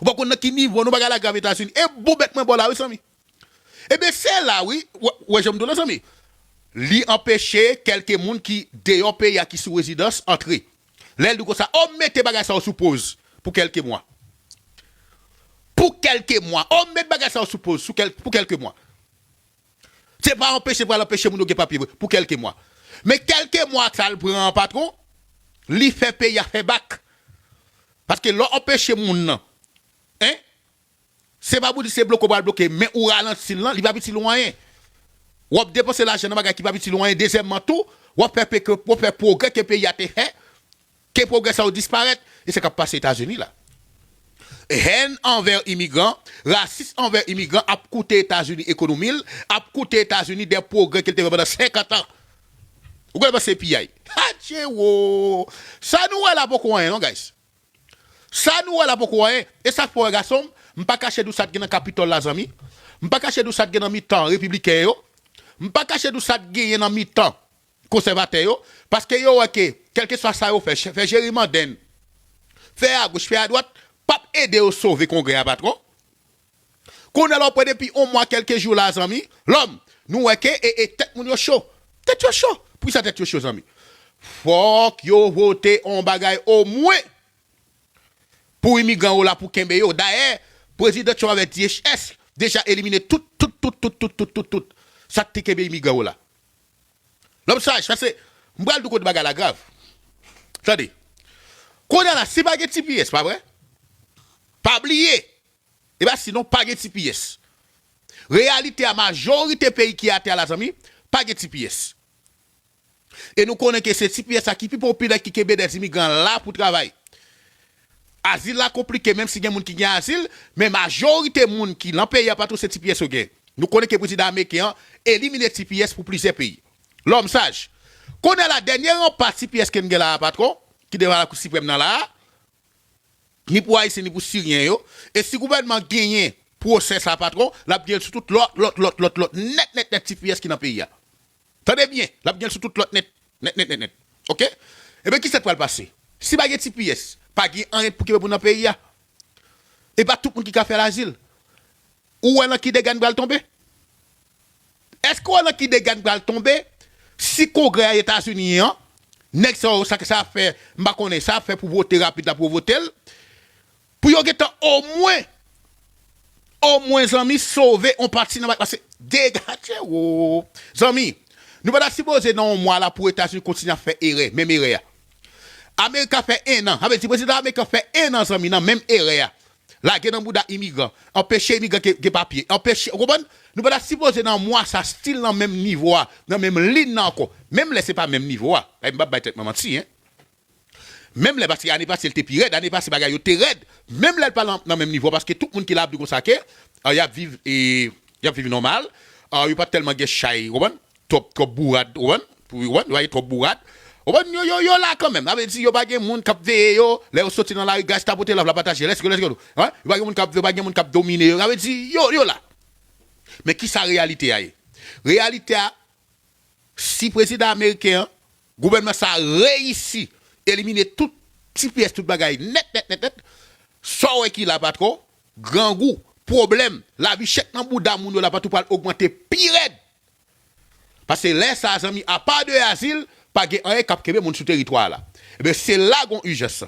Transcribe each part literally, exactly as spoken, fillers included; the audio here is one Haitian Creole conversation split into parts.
Ou pa konn nan ki nivo nou bagay la grav Etazini. E bon bèt mwen bò la, wi, zanmi. Ebyen, se la, wi, w- wè jan m di w la, zanmi. Li anpeche kèlke moun ki deyò peyi a, ki sou rezidans, antre. Lè l di w konsa, o, m mete bagay sa yo sou poz pou kèlke mwa. Pou kèlke mwa. O, m met bagay sa yo sou poz sou kèl- pou kèlke mwa. Se pa anpeche pral anpeche moun yo gen papye vre pou kèlke mwa. Men kèlke mwa sa l pran an, patwon, li fè peyi a fè bak. Paske lè w anpeche moun nan, en, se pa pou di se bloke w pral bloke, men ou ralanti l lan, li p ap itil ou anyen. W ap depanse lajan nan bagay ki p ap itil ou anyen. Dezyèmman tou, w ap fè pe ke, w ap fè pwogrè ke peyi a te fè, ke pwogrè sa yo disparèt, e sa k ap pase Etazini la. Hèn anvè imigran, rasis anvè imigran ap koute Etazini ekonomi l, ap koute Etazini de pwogrè ke l te fè pandan senkant an. Ou konn panse piyay. Adje wo! Sa nou wè la poko anyen non, guys. Sa nou wè la poko anyen. E sa k fè w wè, gason m, m pa kache di w sa t gen nan Kapitòl la, zanmi. M pa kache di w sa t gen nan mitan repibliken yo. M pa kache di w sa t genyen nan mitan konsèvatè yo, paske yo wè ke, kèlkeswa sa yo fè, fè jerimandè n, fè agoch, fè adwat, p ap ede yo sove Kongrè a, patwon. Kounye a la, w pran depi yon mwa, kèlke jou la, zanmi, lòm, nou wè ke e, e tèt moun yo cho. Tèt yo cho. Poukisa tèt yo cho, zanmi? Fòk yo vote yon bagay omwen pou imigran yo la, pou kenbe yo. Dayè, prezidan Trump avèk D H S deja elimine tout, tout, tout, tout, tout, tout, tout, tout sa k te kenbe imigran yo la. Lòm saj, paske m pral di w kote bagay la grav. Tande. Kounye a la, si pa gen T P S, pa vre? Pa bliye. E pa si non, pa gen T P S. Reyalite a, majorite peyi ki atè a la, zanmi, pa gen T P S. E nou konnen ke se T P S la ki pi popilè ki kenbe dè imigran la pou travay. Azil la konplike, menm si gen moun ki gen azil, men majorite moun ki lan peyi a pa tou se T P S yo gen. Nou konnen ke prezidan ameriken an elimine T P S pou plizyè peyi. Lòm saj. Kounye a la, dènye ranpa T P S ke n gen la a, patwon, ki devan Lakou Siprèm nan la a, ni pou Ayisyen, ni pou Siryen yo. E si gouvènman genyen pwosè sa, patwon, l ap gen l sou tout lòt, lòt, lòt, lòt, lòt, nèt, nèt, nèt T P S ki nan peyi a. Tande byen, l ap gen l sou tout lòt nèt, nèt, nèt, nèt, nèt. Oke? Ebyen, kisa k pral pase? Si pa gen T P S, pa gen anyen pou kenbe moun nan peyi a. E pa tout moun ki ka fè lazil. Ou wè nan ki dega n pral tonbe? Èske w wè nan ki dega n pral tonbe si Kongrè a Etazini an, nèg sa yo, sa, sa ap fè, m pa konnen, sa ap fè pou vote rapid la, pou yo vote l, pou yo gentan omwen, omwen, zanmi, sove on pati nan, paske degaje wo. Zanmi, nou pa ta sipoze nan yon mwa la pou Etazini kontinye ap fè erè, menm erè a. Amerik ap fè en an, sa vle di prezidan ameriken fè en an, zanmi, nan menm erè a. Lage nan bouda imigran, anpeche imigran gen, gen papye, anpeche, ou konprann? Nou pa ta sipoze nan mwa sa still nan menm nivo a, nan menm liy nan ankò. Menm lè se pa menm nivo a. Ay, m p ap bay tèt mwen manti, en. Menm lè, paske ane pase l te pi rèd, ane pase bagay yo te rèd. Menm lè l pa nan, nan menm nivo a, paske tout moun ki la ap di konsa ke, ah, y ap viv, e, y ap viv nòmal, ah, yo pa tèlman gen chay, ou konprann? Twòp, twòp bourad, ou konprann? Pou, ou konprann? Yo pa gen twòp bourad. Ou konprann? Yo, yo, yo la kanmenm. Sa vle di, yo pa gen moun k ap veye yo, lè yo soti nan lari, guys, tapote love la, pataje, let's go, let's go. Hein? Yo pa gen moun k ap veye, yo pa gen moun k ap domine yo. Sa vle di, yo, yo la. Men kisa reyalite a ye? Reyalite a, si prezidan ameriken an, gouvènman sa a reyisi elimine tout T P S, tout bagay nèt, nèt, nèt, nèt, sa w wè ki la, patwon, grangou, pwoblèm, lavi chè k nan bouda moun yo la, patwon, pral ogmante pi rèd. Paske lè sa a, zanmi, apa de azil, pa gen anyen k ap kenbe moun sou teritwa a la. Ebyen, se la gon ijans.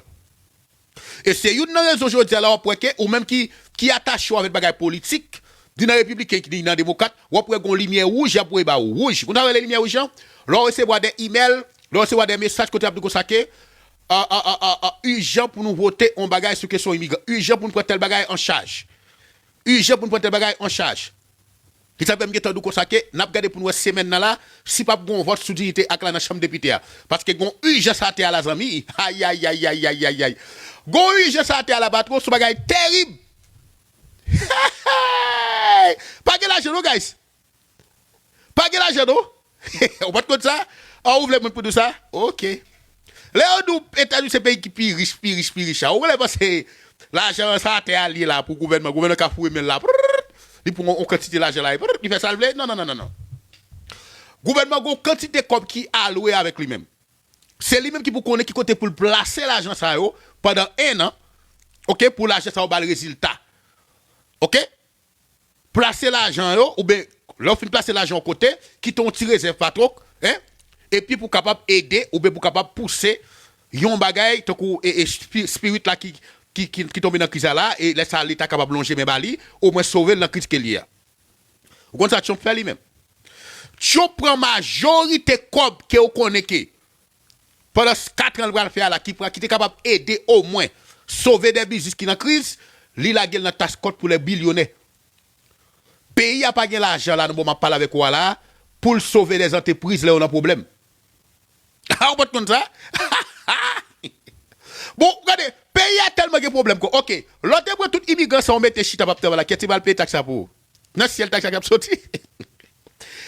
E se youn nan rezon jodi a la w ap wè ke ou menm ki, ki atache w avèk bagay politik, ni nan repibliken, ni nan demokrat, w ap wè gon limyè wouj y ap voye ba ou. Wouj. Ou konn sa yo rele limyè wouj lan? Lè w resevwa de imèl, lè w resevwa de mesaj kote y ap di w konsa ke, a, a, a, a, a, ijan pou nou vote on bagay sou kesyon imigran. Ijan pou nou pran tèl bagay an chaj. Ijan pou nou pran tèl bagay an chaj. Li t ap fè m gentan di w konsa ke n ap gade pou n wè semèn nan la, si p ap gen yon vòt sou diyite ak la nan chanm depite a. Paske gen yon ijans atè a la, zanmi. Ayayayayayayay. Gen yon ijans atè a la, patwon, se yon bagay terib. Pa gen lajan non, guys. Pa gen lajan non. Ou pa t konn sa? Ah, ou vle moun pou di w sa? Oke. Lè yo di w Etazini se peyi ki pi rich, pi rich, pi rich la, ou genlè panse lajan sa atè a l ye la pou gouvènman, gouvènman ka foure men l la, prrrt, li pran yon kantite lajan la, prrrt, li fè sa l vle? Non, non, non, non, non. Gouvènman gon kantite kòb ki alwe avèk li menm. Se li menm ki pou konnen ki kote pou l plase lajan sa yo pandan en an, Ok, pou lajan sa yo ba l rezilta. Ok? Plase lajan yo, oubyen lè w fin plase lajan yon kote, kite yon ti rezèv pa twò, en? Epi pou kapab ede, oubyen pou kapab pouse yon bagay, tankou e, e, spi- spirit la ki, ki, ki, ki tonbe nan kriz la la, e lè sa Leta kapab lonje men ba li, omwen sove l nan kriz ke l ye a. Ou konn sa Trump fè li menm? Trump pran majorite kòb ke w konnen ke pandan kat an l pral fè a la, ki pran, ki te kapab ede omwen sove de biznis ki nan kriz, li lage l nan taskòt pou lè bilyonè. Peyi a pa gen lajan la, nan moman m ap pale avèk ou a la, pou l sove de zantrepriz lè yo nan pwoblèm. A, ou pa t konn sa? Bon, gade, peyi a tèlman gen pwoblèm ko. Ok, lè w te pran tout imigran sa w mete chita p ap travay la, kiyès ki pral peye taks la pou ou? Nan syèl taks la k ap soti?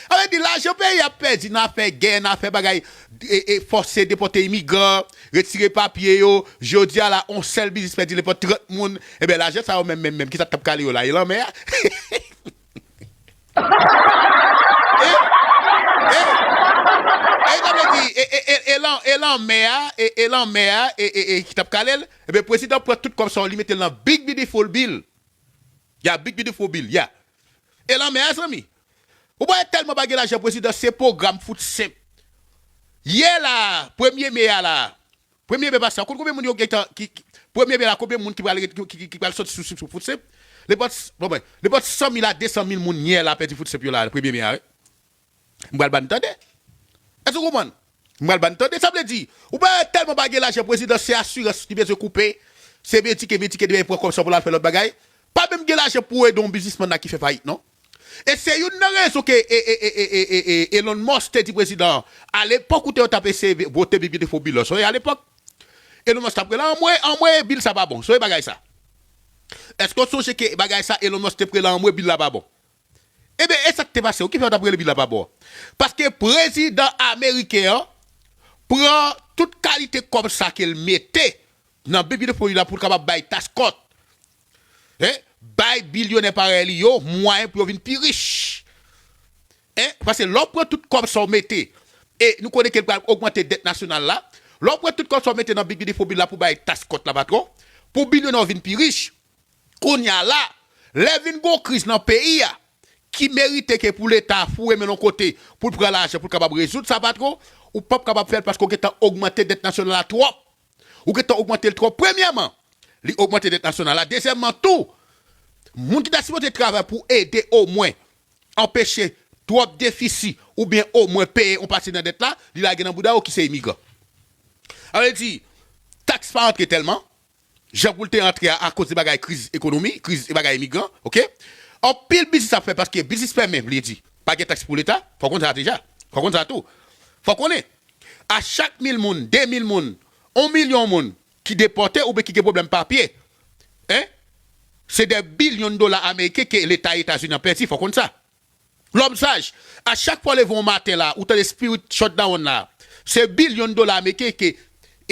Sa vle di, lajan peyi a pèdi nan afè gè, nan afè bagay, e, e, fòse depòte imigran, retire papye yo, jodi a la, on sèl biznis pèdi nenpòt trant moun, enben, lajan sa yo menm, menm, menm, kisa k t ap kale yo la? E lanmè a? E, e, e, sa vle di, e, e, e, e lan- e lanmè a, e, e lanmè a, e, e, e, ki t ap kale l, enben, prezidan pran tout kòb sa yo, li mete l nan Big Beautiful Bill. Ya, Big Beautiful Bill, ya. E lanmè a, zanmi. Ou pa wè tèlman pa gen lajan prezidan, se pwogram fout senp. Yè la, premye me a la, premye me pase a, konn konbyen moun yo gentan, ki, ki- premye me la, konbyen moun ki pral, ki, ki, ki, ki pral soti sou, sou, sou fout senp? Nenpòt, bon, ben, nenpòt san mil a de san mil moun yè la pèdi fout senp yo la, premye me a, wi. M pral ba n tande. Èske w konprann? M pral ba n tande. Sa vle di, ou pa wè tèlman pa gen lajan prezidan, se asirans li bezwen koupe, se Medicare, Medicaid, li pran kòb sa pou l al fè lòt bagay. Pa menm gen lajan pou ede yon biznismann la ki fè fayit, non. E se youn nan rezon ke e, e, e, e, e, e Elon Musk te di prezidan an, alepòk ou te yo t ap eseye vote Big Beautiful Bill la, sonje alepòk, Elon Musk t ap rele, anmwe, anmwe, bil sa pa bon, sonje bagay sa. Èske w sonje ke bagay sa Elon Musk te rele anmwe, bil la pa bon? Ebyen, e sa k te pase, w ki fè yo t ap rele bil la pa bon? Paske prezidan ameriken an pran tout kalite kòb sa ke l mete nan Big Beautiful Bill la pou l kapab bay taskòt, en, bay bilyonè parèy li yo mwayen pou yo vin pi rich. En, paske lè w pran tout kòb sa w mete, e nou konnen ke l pral ogmante dèt nasyonal la, lè w pran tout kòb sa w mete nan Big Beautiful Bill la pou bay taskòt la, patwon, pou bilyonè yo vin pi rich, kounye a la, lè vin gon kriz nan peyi a, ki merite ke pou Leta foure men l yon kote pou l pran lajan pou l kapab rezoud sa, patwon, ou p ap kapab fè l paske w gentan ogmante dèt nasyonal la twòp. Ou gentan ogmante l twòp. Premyèman, li ogmante dèt nasyonal la. Dezyèmman tou, moun ki ta sipoze travay pou ede omwen anpeche twòp defisi oubyen omwen peye yon pati nan dèt la, li lage nan bouda yo ki se imigran. Sa vle di, taks pa antre tèlman, jan pou l te antre a, akoz de bagay kriz ekonomi, kriz e bagay imigran, ok? Anpil biznis ap fè paske biznis fèmen, vle di, pa gen taks pou Leta, fò w konn sa deja. Fò w konn sa tou. Fò w konnen, a chak mil moun, de mil moun, yon milyon moun ki depòte oubyen ki gen pwoblèm papye, en, se de bilyon dola ameriken ke Leta Etazini an pèdi, fò w konn sa. Lòm saj, a chak fwa w leve yon maten la, ou tande spirit shutdown la, se bilyon dola ameriken ke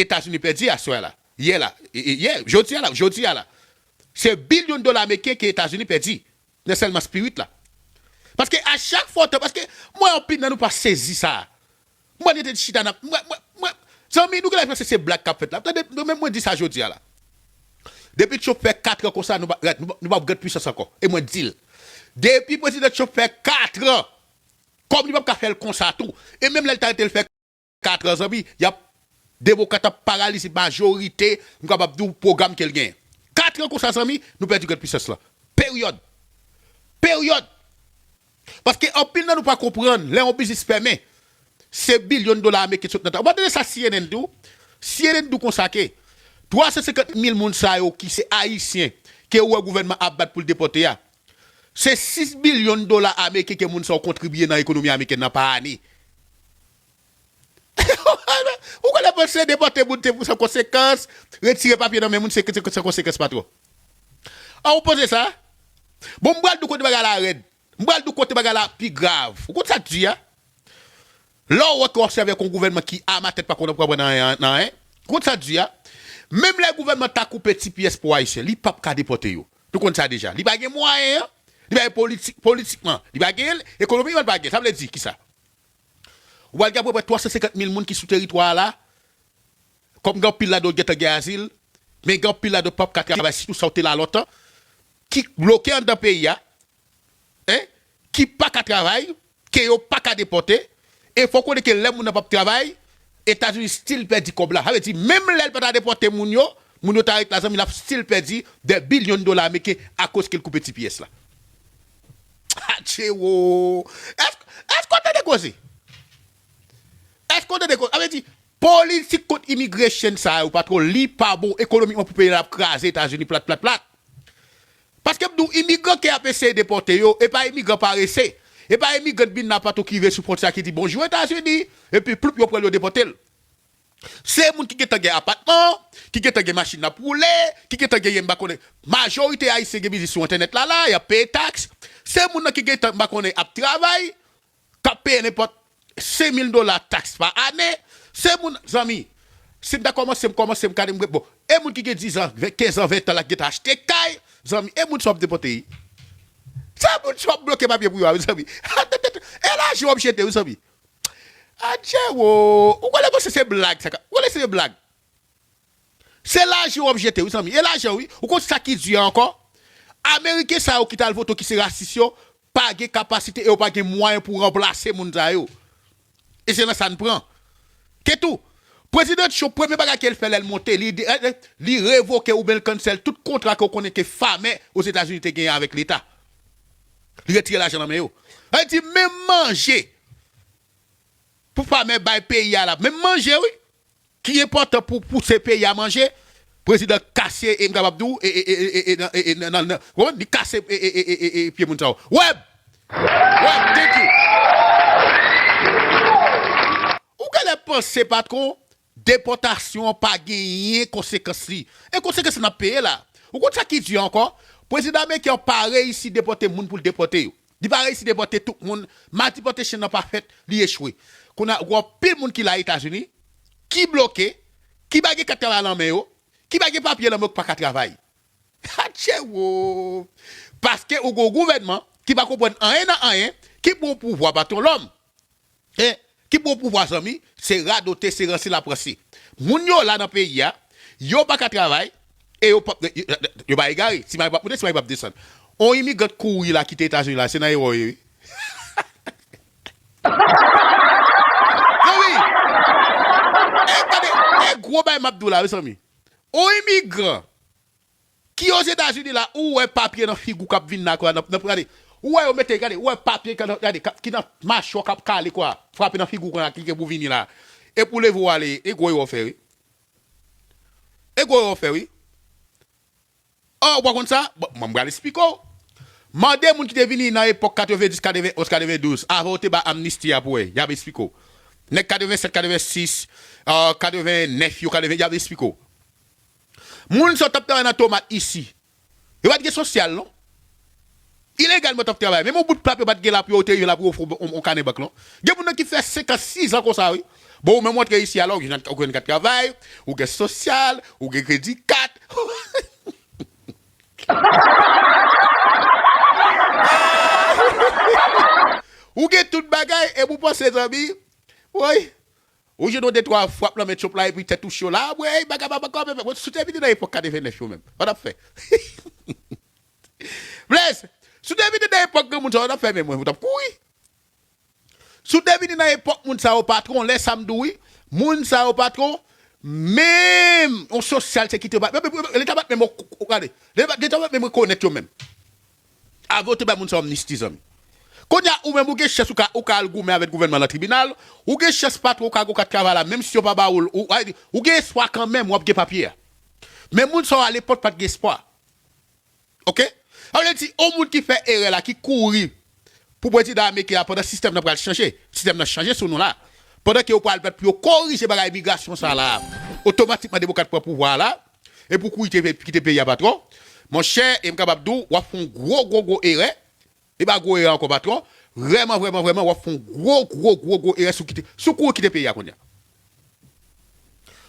Etazini pèdi aswè la, yè la, e, e, yè, jodi a la, jodi a la. Se bilyon dola ameriken ke Etazini pèdi nan sèlman spirit la. Paske a chak fwa w tan, paske mwen anpil nan nou pa sezi sa. Mwen rete chita nan, mwen, mwen, mwen, zanmi, nou genlè panse se blag k ap fèt la. Tande, mwen menm mwen di sa jodi a la. Depi Trump fè kat an konsa, nou pa, nou pa, nou p ap gad pwisans ankò. E mwen di l. Depi prezidan Trump fè kat an, kòm li p ap ka fè l konsa tou. E menm lè l ta rete l fè kat an, zanmi, y ap, Demokrat ap paralize majorite, m kapab di w, pwogram ke l genyen. Kat an konsa, zanmi, nou pèdi gad pwisans lan. Peryòd. Peryòd. Paske anpil nan nou pa konprann, lè yon biznis fèmen, se bilyon dola ameriken sot nan tan. Ou pa tande sa C N N di w? C N N di w konsa ke twa san senkant mil moun sa yo ki se Ayisyen, ke ou wè gouvènman ap bat pou l depòte a, se sis bilyon dola ameriken ke moun sa yo kontribye nan ekonomi amerikèn nan pa ane. Ou konn lè panse depòte moun te pou san konsekans, retire papye nan men moun se, se, se san konsekans, patwon. An, ou panse sa? Bon, m pral di w kote bagay la rèd. M pral di w kote bagay la pi grav. Ou konn sa k di a? Lè w wè ke w obsève yon gouvènman ki amatè pa konn pran nan anyen, nan anyen, ou konn sa k di a? Menm lè gouvènman ta koupe T P S pou Ayisyen, li p ap ka depòte yo. Nou konn sa deja. Li pa gen mwayen an, li pa gen politik, politikman, li pa gen l, ekonomikman li pa gen. Sa vle di kisa? Ou pral gen apeprè twa san senkant mil moun ki sou teritwa a la, kòm gen anpil ladan yo gentan gen azil, Men gen anpil ladan yo p ap ka travay, sitou sa yo te la lontan, ki bloke anndan peyi a, en, ki pa ka travay, ke yo pa ka depòte, e fò w konnen ke lè moun nan p ap travay, Etazini still pèdi kòb la. Sa vle di, menm lè l pa ta depòte moun yo, moun yo ta ret la, zanmi, l ap still pèdi dè bilyon dola ameriken akoz ke l koupe T P S la. Atchewo! Èske, èske w tande koze? Èske w tande koze? Sa vle di, politik kont immigration sa yo, patwon, li pa bon ekonomikman pou peyi la, l ap kraze Etazini plat, plat, plat. Paske m di w, imigran ke y ap eseye depòte yo, e pa imigran parese. E pa imigran k vin la patwon ki rive sou fwontyè a ki di bonjou Etazini, epi ploup yo pran l yo depòte l. Se moun ki gentan gen apatman, ki gentan gen machin n ap woule, ki gentan genyen m pa konnen. Majorite Ayisyen gen biznis sou entènèt la la, y ap peye taks. Se moun nan ki gentan m pa konnen ap travay, k ap peye nenpòt senk mil dola taks pa ane. Se moun, zanmi, si m ta kòmanse, m kòmanse, m gade, m bon. E moun ki gen diz an, ven, kenz an, ven an la, ki gentan achte kay, zanmi, e moun sa w ap depòte, wi. Se moun sa w ap bloke papye pou yo a, wi, zanmi. E lajan w ap jete, wi, zanmi. Adje wo, ou konnen panse se blag, sa ka, ou konnen se blag. Se lajan w ap jete, wi, zanmi. E lajan, wi. Ou konn sa ki di a ankò? Ameriken sa yo ki t al vote w, ki se rasis yo, pa gen kapasite e yo pa gen mwayen pou ranplase moun sa yo. E se nan sa n pran. Ke tou, Prezidan Trump, premye bagay ke l fè lè l monte, li, de- eh, eh, li revoke oubyen l cancel tout kontra ke w konnen ke famè Ozetazini te genyen avèk Leta. Li retire lajan nan men yo. Sa vle di, menm manje, pou famè bay peyi a la, menm manje, wi, ki enpòtan pou pouse peyi a manje, prezidan kase, e m kapab di w, e, e, e, e, e, nan, e, e, nan, nan, nan, w konprann? Li kase, e, e, e, e, e, e, pye moun sa yo. Web! Web, thank you. Ou genlè panse, patwon, depòtasyon an pa genyen konsekans li. E konsekans li n ap peye la. Ou konn sa ki di ankò? Prezidan ameriken an pa reyisi depòte moun pou l depòte yo. Li pa reyisi depòte tout moun. Mass deportation nan pa fèt, li echwe. Kounye a, gen anpil moun ki la Etazini, ki bloke, ki pa gen kat travay nan men yo, ki pa gen papye nan men yo, ki pa ka travay. Atye wo! Paske ou gen yon gouvènman ki pa konprann anyen nan anyen, ki pran pouvwa pa yon lòm. E ki pran pouvwa, zanmi, se radote, se ranse l ap ranse. Moun yo la nan peyi a, yo pa ka travay, e yo p ap, yo, yo pa egare. Ti mari p ap monte, ti mari p ap desann. On imigran kouri la kite Etazini la, se nan erè w ye, wi. Zanmi, e gade, e gwo bagay m ap di w la, wi, zanmi. On imigran ki Ozetazini la, ou wè papye nan figi w k ap vin nan kò a, nan, nan, gade, ou wè yo mete, gade, ou wè papye k nan, gade, k ap, ki nan machwè w k ap kale kwa, frape nan figi w konnya, ki gen pou vini la. Epi w leve w ale, e gwo erè w fè, wi. E gwo erè w fè, wi. O, ou pa konn sa? Bon, mwen, m pral esplike w. Mande moun ki te vini nan epòk katrevenndis, katrevenn, onz, katrevendouz, avan yo te bay amnisti a pou wè, y ap esplike w. Nèg katrevennsèt, katrevensis, euh, katrevennèf yo, katreven, y ap esplike w. Moun sa yo t ap travay nan tomat isi. Yo pa t gen sosyal, non. Ilegalman yo t ap travay. Menm yon bout pla pou yo pa t gen la pou yo te rive la pou yo ofri w yon, yon kanè bank, non. Gen moun nan ki fè senk an, sis an konsa, wi. Bon, ou menm ou antre isi a la, ou gen, ou gen kat travay, ou gen sosyal, ou gen kredi kat. Ou gen tout bagay, e pou panse, zanmi, woy. Ou jwenn yon de twa frap nan men Trump la, epi tèt ou cho la, woy, bagay pa, pa, pa, pa, si w te vini nan epòk katrevennèf yo menm, sa w t ap fè? Blaze, si w te vini nan epòk granmoun sa, sa w t ap fè menm, ou t ap kouri. Si w te vini nan epòk moun sa yo, patwon, lè sa m di w, wi, moun sa yo, patwon, menm yon sosyal sekirite yo pa, Leta pa t menm, gade, Leta pa t menm rekonèt yo menm. Avan yo te bay moun sa yo amnisti, zanmi. Kounye a, ou menm, ou gen chans, ou ka, ou ka al goumen avèk gouvènman nan tribinal, ou gen chans, patwon, ou ka gon kat travay la, menm si yo pa ba ou l, ou, ou, ou gen espwa kanmenm, w ap gen papye a. Men moun sa yo, alepòk, pa t gen espwa. Oke? Sa vle di, yon moun ki fè erè la, ki kouri pou prezidan ameriken an pandan sistèm nan pral chanje. Sistèm nan chanje sou nou la. Pandan ke yo pral bat pou yo korije bagay imigrasyon sa la, otomatikman demokrat pran pouvwa a la, epi w kouri kite, kite peyi a, patwon. Monchè, e m kapab di w, w ap fè yon gwo, gwo, gwo erè. E pa gwo erè ankò, patwon. Vrèman, vrèman, vrèman, w ap fè yon gwo, gwo, gwo, gwo erè si w kite, si w kouri kite peyi a kounye a.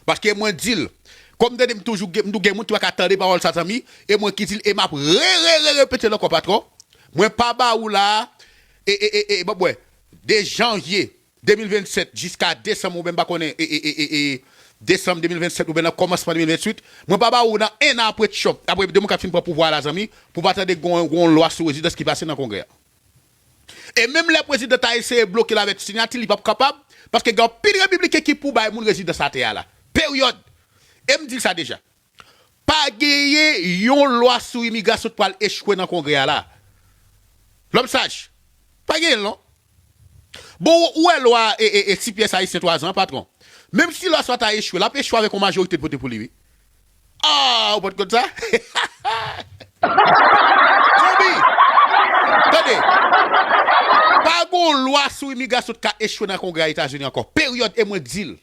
Paske mwen di l, kòm m tande m toujou gen, m tou gen moun ki pa ka tande pawòl sa, zanmi, e mwen ki di l, e m ap re, re, re, repete l ankò, patwon. Mwen pa ba ou la, e, e, e, e, bon, mwen, de janvye de mil vennsèt jiska desanm, ou menm pa konnen, e, e, e, e, e, desanm de mil vennsèt oubyen nan kòmansman de mil ventuit, mwen pa ba ou nan en an apre Trump, apre Demokrat fin pran pouvwa a la, zanmi, pou pa tande gon, gon lwa sou rezidans ki pase nan Kongrè a. E menm lè prezidan ta eseye bloke l avèk siyati, li p ap kapab, paske gen anpil repibliken ki pou bay moun rezidans atè a la. Peryòd. E m di l sa deja. Pa genyen yon lwa sou imigrasyon k pral echwe nan Kongrè a la. Lòm saj. Pa genyen l non. Bon, ou, ou wè lwa e, e, e ti pyès ayisyen twazan an, patwon. Menm si lwa sa a ta echwe, l ap echwe avèk yon majorite t vote pou li, wi. Ah, ou pa t konn sa? Zanmi, tande, pa gon lwa sou imigrasyon k ka echwe nan Kongrè a Etazini ankò. Peryòd, e mwen di l.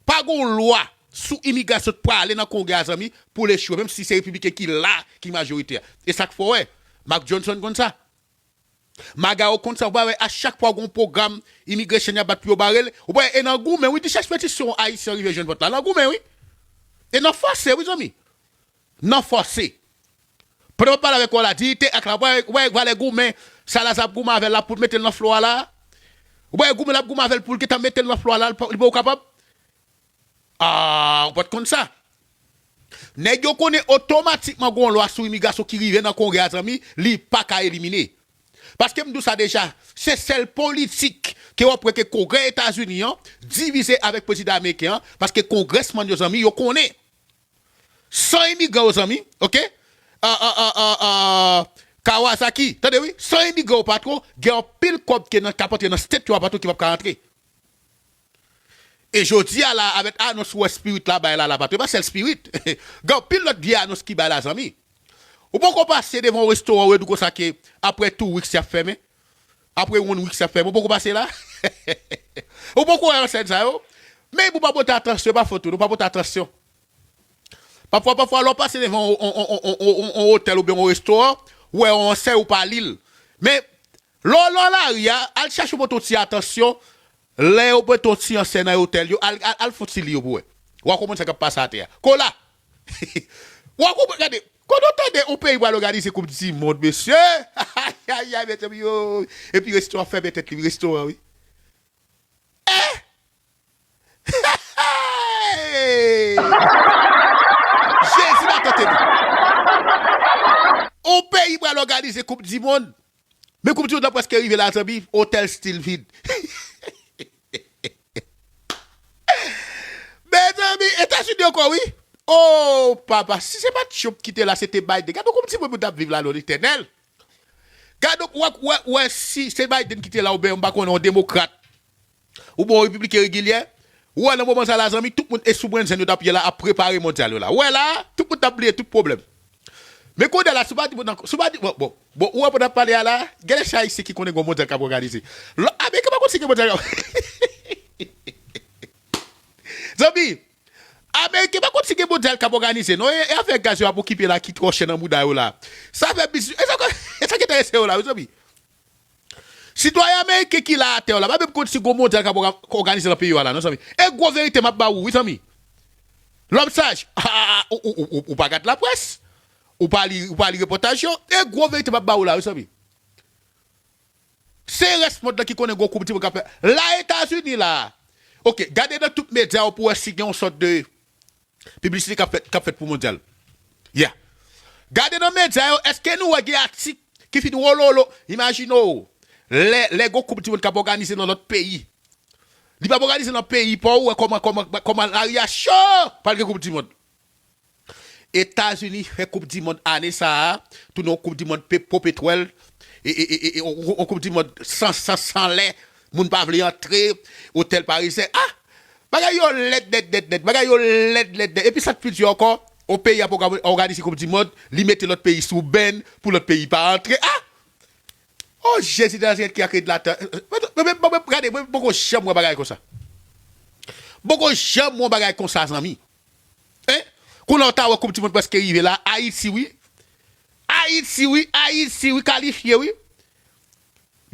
Pa gon lwa sou imigrasyon k prale nan Kongrè a, zanmi, pou l echwe, menm si se repibliken ki la, ki majorite a. E sa k fè w wè, Mark Johnson konn sa. Maga yo konn sa, ou pa wè a chak fwa gon pwogram immigration y ap bat pou yo bare l, ou pa wè e nan goumen, wi, ti chèche petisyon ayisyen rive jwenn vòt la, nan goumen, wi. E nan fòse, wi, zanmi. Nan fòse. Pandan w ap pale avèk ou la, diyite ak la, ou pa wè, ou pa wè valè goumen, sa la sa ap goumen avè l la pou l mete l nan flò a la. Ou pa wè goumen l ap goumen avè l pou l gentan mete l nan flò a la, li pa, li pa kapab. Ah, ou pa t konn sa. Nèg yo konnen otomatikman gon lwa sou imigrasyon ki rive nan Kongrè a, zanmi, li pa ka elimine. Paske m di w sa deja, se sèl politik ke w ap wè ke Kongrè Etazini an divize avèk prezidan ameriken an, paske kongrèsmann yo, zanmi, yo konnen. San imigran yo, zanmi, oke? Ah, ah, ah, ah, ah, Kawasaki, tande wi, san imigran yo, patwon, gen anpil kòb ke nan, k ap antre nan state yo a, patwon, ki p ap ka antre. E jodi a la, avèk anons ou wè Spirit la bay la, la, patwon, e pa sèl Spirit. Gen anpil lòt vye anons ki bay la, zanmi. Ou poko pase devan yon restoran, ou di konsa ke apre two weeks y ap fèmen. Apre one weeks y ap fèmen. Ou poko pase la? Ou poko wè ansèn sa yo? Men pou pa pote atansyon, e pa fòt ou, non, pa pote atansyon. Pafwa, pafwa, lè w pase devan yon, yon, yon otèl oubyen yon restoran, ou wè yon ansèy ou pa li l. Men, lè w, lè w lari a, al chache w pote yon ti atansyon, lè yo pote yon ti ansèy nan otèl yo, al, al, al fè yon ti li yo pou wè. W a konprann sa k ap pase atè a. Kola! W a konprann, gade, kote w tande yon peyi pral òganize koup di mond, mesye? Ayayay, mezanmi, yo! Epi restoran fèmen tèt li, restoran, wi. Eh! Jezi va tante nou. On peyi pral òganize koup di mond. Men koup di mond la prèske rive la, zanmi, otèl still vid. Mezanmi, Etazini ankò, wi. Oh, papa, si se pa Trump ki te la, se te Biden. Gade koup di mond moun t ap viv la, non, letènèl. Gade, w ap wè, wè si se Biden ki te la oubyen, m pa konnen, yon demokrat, oubyen yon repibliken regilyè, ou wè nan moman sa la, zanmi, tout moun e sou brennzenn yo t ap ye la, ap prepare mondyal yo la. Ou wè la, tout moun t ap bliye tout pwoblèm. Men kounye a la, si w pa di, bon, si w pa di, bon, bon, bon, ou wè pandan n ap pale a la, gen de ayisyen ki konnen gen yon mondyal k ap òganize. Lò, Ameriken pa konn si gen mondyal k ap Zanmi, Ameriken pa konn si gen mondyal k ap òganize, non. E, e afè gaz yo ap okipe la ki twò chè nan bouda yo la. Sa fè biznis, e sa, e sa k enterese yo la, wi, zanmi. Sitwayen ameriken ki la atè yo la, pa menm konn si gon mondyal k ap òga-, òganize nan peyi yo a la, non, zanmi. E gwo verite m ap ba ou, wi, zanmi. Lòm saj, ah, ou, ou, ou, ou, ou pa gad laprès, ou pa li, ou pa li repòtaj yo, e gwo verite m ap ba ou la, wi, zanmi. Se rès mond lan ki konnen gon koup di mond k ap fèt. La Etazini la. Oke, gade nan tout medya yo pou wè si gen yon sòt de piblisite k ap fèt, k ap fèt pou mondyal. Yeah. Gade nan medya yo, èske nou wè gen atik ki fin wololo? Imajine w, lè, lè gon koup di mond k ap òganize nan lòt peyi. Li p ap òganize nan peyi pa w, ou wè kòman, kòman, kòman lari a cho, pral gen koup di mond. Etazini fè koup di mond ane sa a, tounen yon koup di mond pe-, popetwèl, e, e, e, e, e, yon, yon koup di mond san, san, san lè, moun pa vle antre, otèl parizyen, ah! Bagay yo lèd, lèd, lèd, lèd, bagay yo lèd, lèd, lèd. Epi sa k pi di ankò, yon peyi ap òga-, òganize koup di mond, li mete lòt peyi sou bèn pou lòt peyi pa antre, ah! Oh, Jezi de Nazarèt ki a kreye de la tè. Mwen, mwen, mwen, mwen, gade, mwen poko janm wè bagay konsa. Poko janm wè bagay konsa, zanmi. Hein? Kounye a w ta wè koup di mond prèske rive la. Ayiti, wi. Ayiti, wi. Ayiti, wi. Kalifye, wi.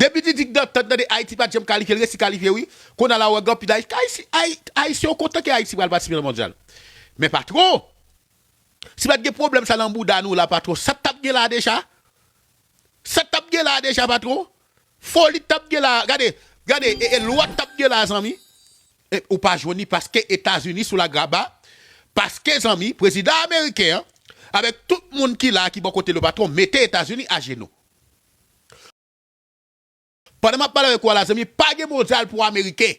Depi Didic Dantan tande Ayiti pa t janm kalifye, l resi kalifye, wi. Kounye a la, w wè gen anpil Ayiti, Ayiti, Ayiti, Ayisyen yo kontan ke Ayiti pral patisipe nan mondyal. Men patwon, si pa t gen pwoblèm sa nan bouda nou la, patwon, sa t ap gen la deja? Sa t ap gen la deja, patwon? Foli t ap gen la. Gade, gade, e, e lwa t ap gen la, zanmi. e, ou pa jwenn li paske Etazini sou lagraba, paske, zanmi, prezidan ameriken an, avèk tout moun ki la, ki bò kote l yo, patwon, mete Etazini ajenou. Pandan m ap pale avèk ou a la, zanmi, pa gen mondyal pou Ameriken.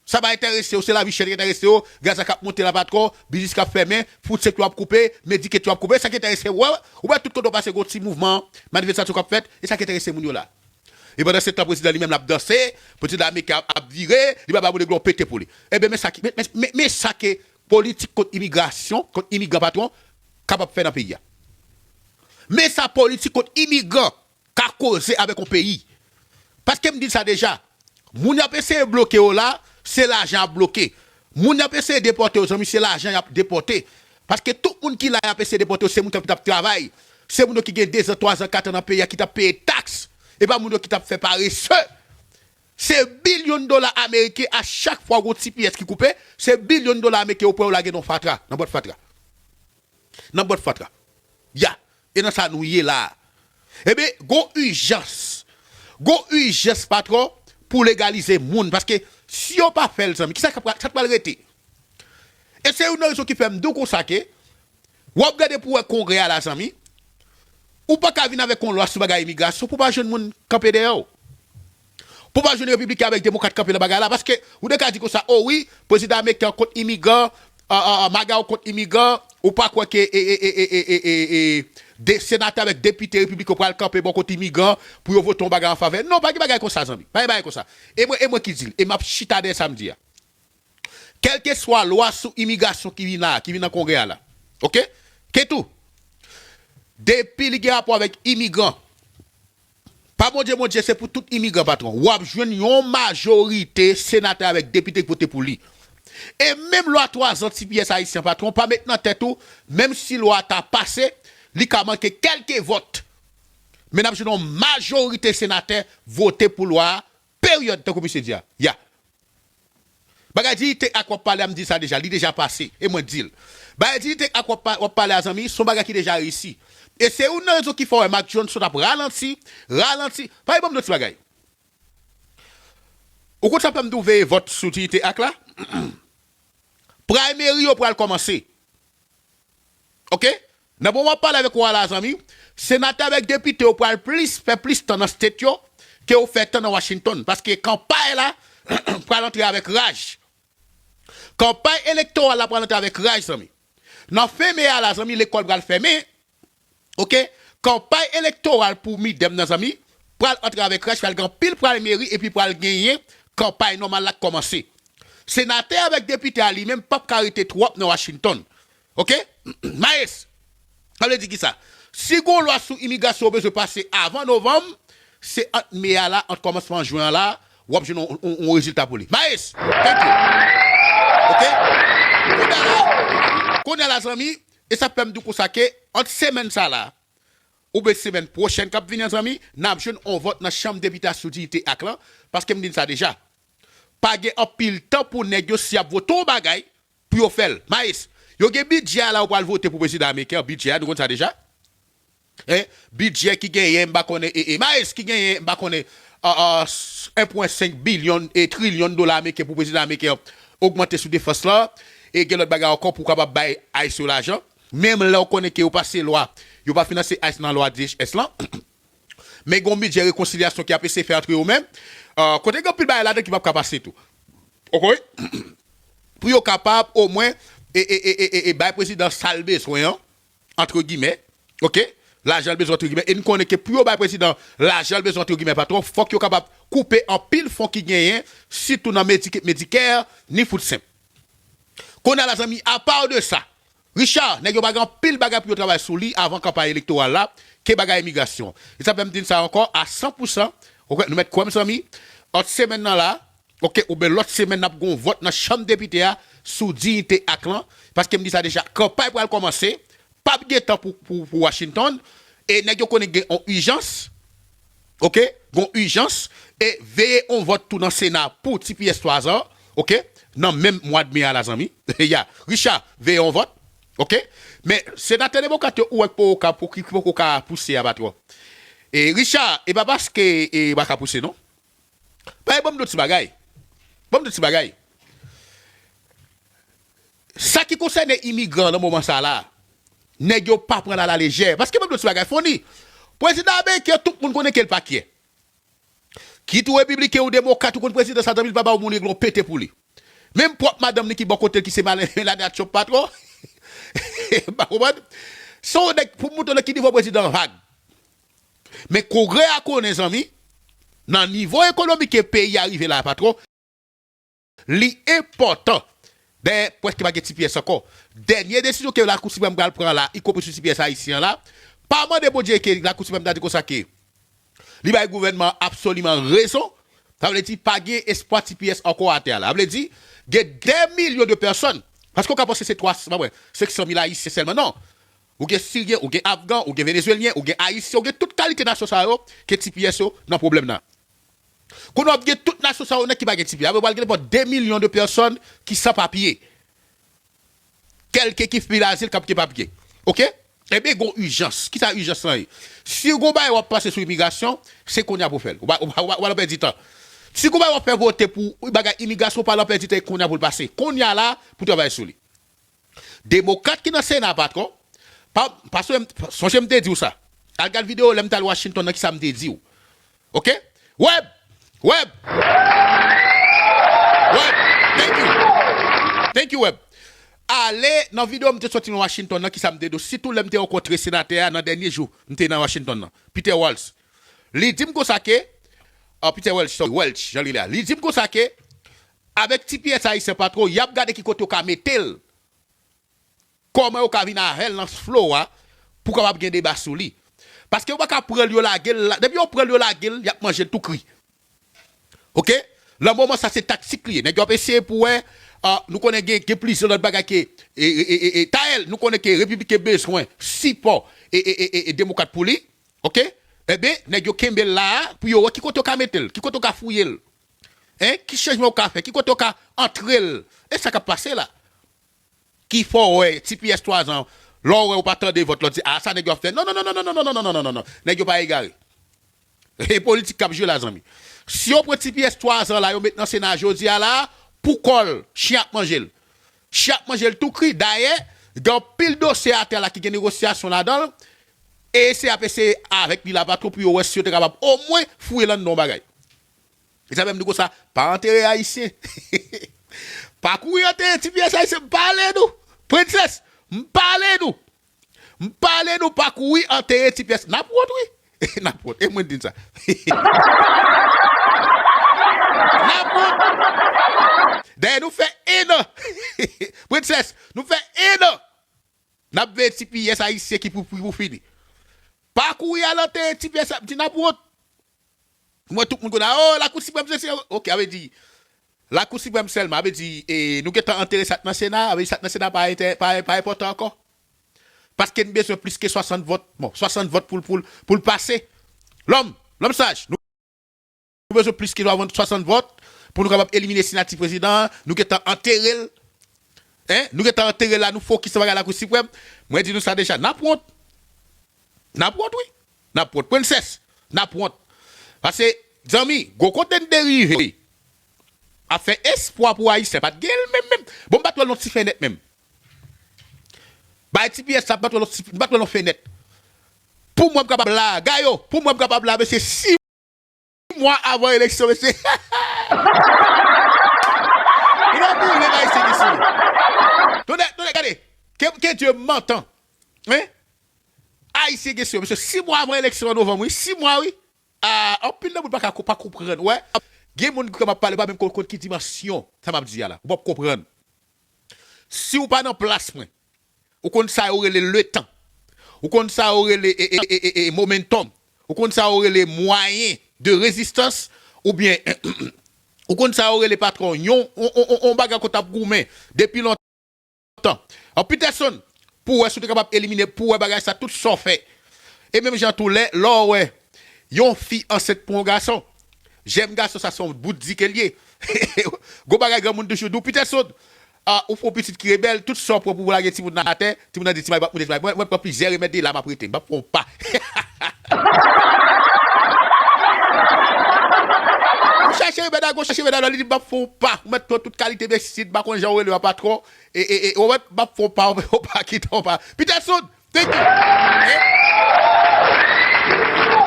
Sa pa enterese yo, se lavi chè ki enterese yo, gaz la k ap monte la, patwon, biznis k ap fèmen, food stamp yo ap koupe, Medicaid yo ap koupe, sa ki enterese yo, ou wè, ou wè tout kote w pase gon ti mouvman, manifestasyon k ap fèt, e sa ki enterese moun yo la. E pandan se tan, prezidan li menm l ap danse, prezidan ameriken ap, ap vire, li pa ba moun yo glon pete pou li. Ebyen, men sa ki, men, men, men, men sa ke politik kont imigrasyon, kont imigran, patwon, kapab fè nan peyi a. Men sa politik kont imigran ka koze avèk yon peyi. Paske m di l sa deja, moun y ap eseye bloke yo la, se lajan y ap bloke. Moun y ap eseye depòte yo, zanmi, se lajan y ap depòte. Paske tout moun ki la y ap eseye depòte yo, se moun ki t ap travay. Se moun yo ki gen dezan, twazan, katran nan peyi a, ki t ap peye taks. E pa moun yo ki t ap fè parese. Se bilyon dola ameriken a chak fwa gon ti pyès ki koupe, se bilyon dola ameriken yo pran yo lage nan fatra, nan bòt fatra. Nan bòt fatra. Ya. E nan sa nou ye la. Ebyen, gon ijans. Gon ijans, patwon, pou legalize moun. Paske si yo pa fè l, zanmi, kisa k ap, sa k pral rete? E se youn nan rezon ki fè m di w konsa ke, w ap gade pou w wè Kongrè a la, zanmi, ou pa ka vin avèk yon lwa sou bagay imigrasyon pou w pa jwenn moun kanpe dèyè w. Pou w pa jwenn repibliken avèk demokrat kanpe nan bagay la, paske ou te ka di konsa, o wi, prezidan ameriken an kont imigran, a, a, a, MAGA yo kont imigran, ou pa kwè ke, e, e, de, senatè avèk depite repibliken yo pral kanpe bò kote imigran pou yo vote yon bagay an favè? Non, pa gen bagay konsa, zanmi. Pa gen bagay konsa. E mwen, e mwen ki di l. E m ap chita dèyè sa m di a. Kèlkeswa lwa sou imigrasyon ki vin la, ki vin nan Kongrè a la. Oke? Ke tou. Depi li gen rapò avèk imigran, pa Bondye, Bondye, se pou tout imigran, patwon. W ap jwenn yon majorite senatè avèk depite ki vote pou li. E menm lwa twazan T P S ayisyen, patwon, pa met nan tèt ou, menm si lwa a ta pase, li ka manke kèlke vòt. Men n ap jwenn yon majorite senatè vote pou lwa a, peryòd, tankou misye di a. Ya. Bagay Diyite Ak w ap pale a, m di sa deja, li deja pase, e mwen di l. Bagay Diyite Ak w ap pa-, w ap pale a, zanmi, se yon bagay ki deja reyisi. E se youn nan rezon ki fè w wè Marc Johnson ap ralanti, ralanti. Pa ban m yon ti bagay. Ou konn sa fè m di w veye vòt sou Diyite Ak la? Primary yo pral kòmanse. Oke? Nan moman m ap pale avèk ou a la, zanmi, senatè avèk depite yo pral plis, fè plis tan nan state yo ke yo fè tan nan Washington. Paske kanpay la pral antre avèk raj. Kanpay elektoral la pral antre avèk raj, zanmi. Nan fen me a la, zanmi, lekòl pral fèmen. Oke? Kanpay elektoral pou midterm nan, zanmi, pral antre avèk raj, pral gen anpil primary epi pral genyen kanpay nòmal la k kòmanse. Senatè avèk depite a li menm p ap ka rete twòp nan Washington. Oke? Mayes, sa vle di kisa? Si gon lwa sou imigrasyon ou bezwen pase avan novanm, se ant me a la, ant kòmansman jen an la, w ap jwenn yon, yon, yon rezilta pou li. Mayes, thank you. Oke? Kounye a la, kounye a la, zanmi, e sa fè m di w konsa ke ant semèn sa la, oubyen semèn pwochèn k ap vini an, zanmi, n ap jwenn yon vòt nan chanm depite a sou Diyite Ak lan, paske m di n sa deja. Pa gen anpil tan pou nèg yo, si y ap vote yon bagay, pou yo fè l. Mayes, yo gen bidjè a la yo pral vote pou prezidan ameriken an, bidjè a, nou konn sa deja. Hein? Bidjè ki genyen, m pa konnen, e, e, Mayes, ki genyen, m pa konnen, a, a, s-, en pwen senk bilyon e trilyon dola ameriken pou prezidan ameriken an ogmante sou defans lan, e gen lòt bagay ankò pou kapab bay ice yo lajan. Menm lè w konnen ke yo pase lwa, yo pa finanse ice nan lwa D H S lan. Men gen yon bidjè rekonsilyasyon ki ap eseye fè antre yo menm. Ah, kote gen anpil bagay ladan ki p ap ka pase tou. Oke? Pou yo kapab, omwen, e, e, e, e, e, e bay prezidan sa l bezwen an, antre gimè. Oke? Lajan l bezwen, antre gimè. E n konnen ke pou yo bay prezidan lajan l bezwen, antre gimè, patwon, fòk yo kapab koupe anpil fon ki genyen, sitou nan Medicaid, Medicare, ni food stamp. Kounye a la, zanmi, apa de sa, Richard, nèg yo pa gen anpil bagay pou yo travay sou li avan kanpay elektoral la, ke bagay imigrasyon. E sa fè m di n sa ankò, a san pou san, oke, nou mèt kwè m, zanmi, ant semèn nan la, oke, oubyen lòt semèn, n ap gon vòt nan chanm depite a sou Diyite Ak lan, paske m di sa deja, kanpay pral kòmanse, p ap gen tan pou, pou, pou Washington, e nèg yo konnen gen yon ijans, oke, gon ijans, e veye on vòt tou nan Sena pou T P S twazan, oke, nan menm mwa de me a la, zanmi. Ya, Richard, veye on vòt, oke. Men, senatè demokrat yo, ou wè k poko ka, pou ki poko ka pouse a, patwon. E Richard, e pa paske, e pa ka pouse, non. Pa, ban m di w ti bagay. Ban m di w ti bagay. Sa ki konsène imigran nan moman sa la, nèg yo pa pran l alalejè. Paske mwen di w ti bagay funny. Prezidan ameriken, tout moun konnen ke l pa kyè. Kit ou repibliken ou demokrat, ou konn prezidan sa, zanmi, l pa ba w moun regle yon pete pou li. Menm pwòp madanm li ki bò kote l, ki se Mel-, Melania Trump, pa twò. Pa konprann? Se yon nèg pou montre w nan ki nivo prezidan an vag. Men Kongrè a konnen, zanmi, nan nivo ekonomik ke peyi a rive la, pa twò, li enpòtan. Dayè, prèske pa gen T P S ankò. Dènye desizyon ke Lakou Siprèm pral pran la, ikonpri sou T P S ayisyen an la, pa mande Bondye ke Lakou Siprèm ta di konsa ke li bay gouvènman an absoliman rezon. Sa vle di, pa gen espwa T P S ankò atè a la. Sa vle di, gen dè milyon de pèsòn. Paske w ka panse se twa, pa mwen, senk san mil Ayisyen sèlman. Non. Ou gen Siryen, ou gen Afgan, ou gen Venezuelyen, ou gen Ayisyen, ou gen tout kalite nasyon sa yo ke T P S yo nan pwoblèm nan. Kounye a w ap gen tout nasyon sa yo nèt ki pa gen T P S. Apre, w pral gen nenpòt de milyon de pèsòn ki san papye. Kèlke ki fil azil, k ap gen papye. Oke? Ebyen, gon ijans. Kisa ijans lan ye? Si gon bagay w ap pase sou imigrasyon, se kounye a pou w fè l. Ou pa, ou pa, ou pa, ou pa nan pèdi tan. Si gon bagay w ap fè vote pou bagay imigrasyon, ou pa nan pèdi tan, e kounye a pou l pase. Kounye a la, pou travay sou li. Demokrat ki nan Sena, patwon, pa, pa sonje m, sonje m te di w sa. Al gad videyo lè m t al Washington nan, kisa m te di w. Oke? Web! Web! Web! Thank you! Thank you, Web. Ale nan videyo m te soti nan Washington nan, kisa m te di w, sitou lè m te rankontre senatè a nan dènye jou m te nan Washington nan, Peter Walz. Li di m konsa ke, ah, Peter Welch, sorry, Welch, jan li la. Li di m konsa ke, avèk T P S ayisyen, patwon, y ap gade ki kote yo ka mete l. Kòman yo ka vin avè l nan flow a pou kapab gen deba sou li. Paske yo pa ka pran l, yo lage l la. Depi yo pran l, yo lage l, y ap manje l tou kri. Oke? Nan moman sa, se taktik li ye. Nèg yo ap eseye pou wè, ah, nou konnen gen, gen plizyè lòt bagay ke, e, e, e, e, e, Tayèl, nou konnen ke Repibliken bezwen sipò e, e, e, e, e demokrat pou li. Oke? Ebyen, nèg yo kenbe l la a pou yo wè ki kote yo ka mete l, ki kote yo ka fouye l. Hein? Ki chanjman yo ka fè, ki kote yo ka antre l. E sa k ap pase la. Ki fè w wè T P S twa zan, lè w wè ou pa tande vòt, lòt di, ah, sa nèg yo ap fè. Non, non, non, non. Nèg yo pa egare. E politik k ap jwe la, zanmi. Si yo pran T P S twa zan la, yo met nan Sena jodi a la, pou kò l, chen ap manje l. Chen ap manje l tou kri. Dayè, gen anpil dosye atè la ki gen negosyasyon ladan l. E se ap eseye avèk li la, patwon, pou yo wè si yo te kapab omwen fouye l anndan yon bagay. E sa fè m di konsa, pa antere Ayisyen. Pa kouri antere T P S Ayisyen, m pale nou. Princess, m pale nou. M pale nou, pa kouri antere T P S. N ap wont, wi. N ap wont. E mwen di n sa. N ap wont. Dayè, nou fè en an. Princess, nou fè en an. N ap veye T P S ayisyen ki pou, pou, pou fini. Pa kouri al antere T P S, di n ap wont. Mwen, tout moun konn, oh, Lakou Siprèm, se, se, oke, sa vle di, Lakou Siprèm sèlman, sa vle di, e, nou gentan antere sa k nan Sena, sa vle di sa k nan Sena pa, pa, pa enpòtan ankò. Paske n bezwen plis ke swasant vòt, bon, swasant vòt pou l, pou l, pou l pase. Lòm, lòm saj, nou bezwen plis ke swasant vòt pou nou kapab elimine sinati prezidan an, nou gentan antere l. Hein? Nou gentan antere l la, nou fokis nan bagay Lakou Siprèm. Mwen di nou sa deja, n ap wont. N ap wont, wi. N ap wont. Princess, n ap wont. Paske, zanmi, gon kote n te rive. Afè espwa pou Ayisyen, pa t gen l menm, menm. Bon, m pa t wè l nan ti fenèt menm. Bay T P S la, m pa t wè l nan ti, m pa t wè l nan fenèt. Pou mwen, m kapab la, Gayo, pou mwen, m kapab la, mesye, si mwa avan eleksyon, mesye. Li pa boule, Ayisyen gen sou li. Tonnè, tonnè, gade. Ke, ke Dye m antan. Hein? Ayisyen gen sou yo, mesye. Sis mwa avan eleksyon an novanm, wi. Sis mwa, wi. Ah, anpil nan moun pa ka ko-, pa konprann. Wè. Gen moun ki kapab pale, pa menm konn, konn ki dimansyon sa m ap di a la. Ou p ap konprann. Si w pa nan plas mwen, ou konn sa yo rele letan. Ou konn sa yo rele, e, e, e, e, e, momentum. Ou konn sa yo rele mwayen de rezistans. Oubyen, ou konn sa yo rele patwon. Yon, on, on, on, on bagay kote ap goumen depi lontan. An Peterson, pou wè si w te kapab elimine, pou wè bagay sa, tout sa w fè. E menm jan tou lè, lè w wè yon fi ansent pou yon gason, jèn gason sa se yon bout di ke l ye. Gon bagay granmoun toujou di w, Peterson, ah, ou fè yon pitit ki rebèl, tout sa w pran pou w lage timoun nan atè, timoun nan di, "Ti may, pa moute, ti may." Mwen, mwen pran plizyè remèd, e la m ap rete, m p ap pran yon pa. Ou chache remèd Nèg yo chèche medam nan, li di, "M ap fè w pa." Ou mèt pran tout kalite besid, m pa konn jan w rele a, patwon. E, e, e, ou mèt, "M ap fè w pa, w pa kite w pa." Peterson, thank you. Eh?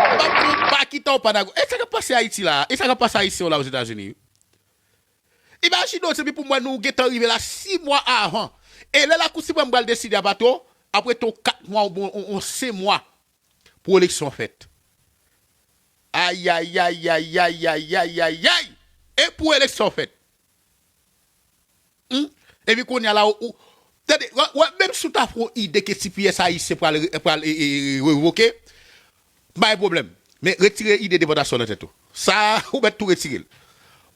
"M ap fè w pa, kite w pa, Nago." E sa k ap pase Ayiti la? E sa k ap pase Ayisyen yo la Ozetazini? Imajine w, se pou mwen, nou gentan rive la sis mwa avan. E lè Lakou Siprèm pral deside a, patwon, apre tou kat mwa oubyen on, on senk mwa pou eleksyon fèt. Ayayay, ayayay, ayayay! E pou eleksyon fèt. Hmm? Epi kounye a la, ou, ou, tande, wè, wè, menm si w ta fè yon ide ke T P S ayisyen pral, pral, e, e, e, revoke, pa gen pwoblèm. Men retire ide depòtasyon nan tèt ou. Sa, ou mèt tou retire l.